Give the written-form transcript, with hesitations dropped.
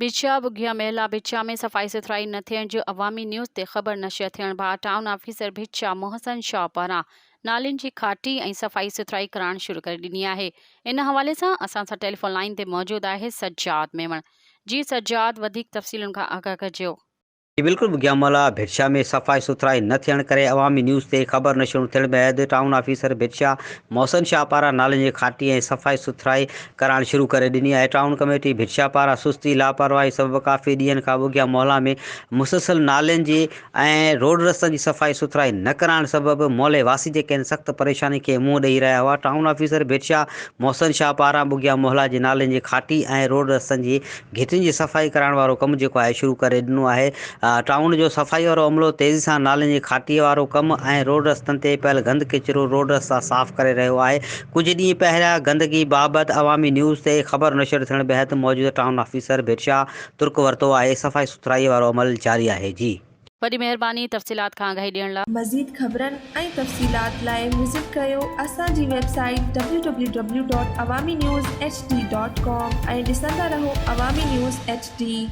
ڀتشا، ٻگهيا محلا ڀتشا ۾ صفائي سٿرائي نه ٿيڻ جي عوامي نيوز تي خبر نشر ٿيڻ بعد ٽائون آفيسر ڀتشا محسن شاهه پاران نالين جي کاٽي ۽ صفائي سٿرائي ڪرائڻ شروع ڪري ڏني آهي ان حوالي سان اسان سان ٽيليفون لائين تي موجود آهي سجاد ميمڻ جي سجاد وڌيڪ تفصيلن کان آگاهه ڪجو. جي بلڪل ٻگهيا محلا ڀٽشاهه ۾ صفائي سٿرائي نه ٿيڻ ڪري عوامي نيوز تي خبر نشر ٿيڻ بعد ٽائون آفيسر ڀٽشاهه محسن شاهه پاران نالين جي کاٽي ۽ صفائي سٿرائي ڪرائڻ شروع ڪري ڏني آهي ٽائون ڪميٽي ڀٽشاهه پاران سستي لاپرواهي سبب ڪافي ڏينهن کان ٻگهيا محلا ۾ مسلسل نالين جي ۽ روڊ رستن جي صفائي سٿرائي نه ڪرائڻ سبب محلي واسي جيڪي آهن سخت پريشاني کي منهن ڏئي رهيا هئا ٽائون آفيسر ڀٽشاهه محسن شاهه پاران ٻگهيا محلا جي نالين جي کاٽي ۽ روڊ رستن جي گهٽين جي صفائي ڪرائڻ وارو ڪم جيڪو آهي شروع ڪري ڏنو آهي. ٽائون جو صفائي وارو عملو تيزي سان نالين جي کاٽي وارو ڪم ۽ روڊ رستن تي پيل گند ڪچرو روڊ رستا صاف ڪري رهيو آهي. ڪجهه ڏينهن پهريان گندگي بابت عوامي نيوز تي خبر نشر ٿيڻ بعد موجوده ٽائون آفيسر ڀيٽشاهه ترڪ ورتو آهي صفائي سٿرائي وارو عمل جاري آهي جي. وڏي مهرباني تفصيلات کان آگاهي ڏيڻ لا. مزيد خبرن ۽ تفصيلات لاء وزٽ ڪريو اسان جي website W W W dot Awami news H D dot com ۽ ڏسندا رهو عوامي نيوز ايڇ ڊي.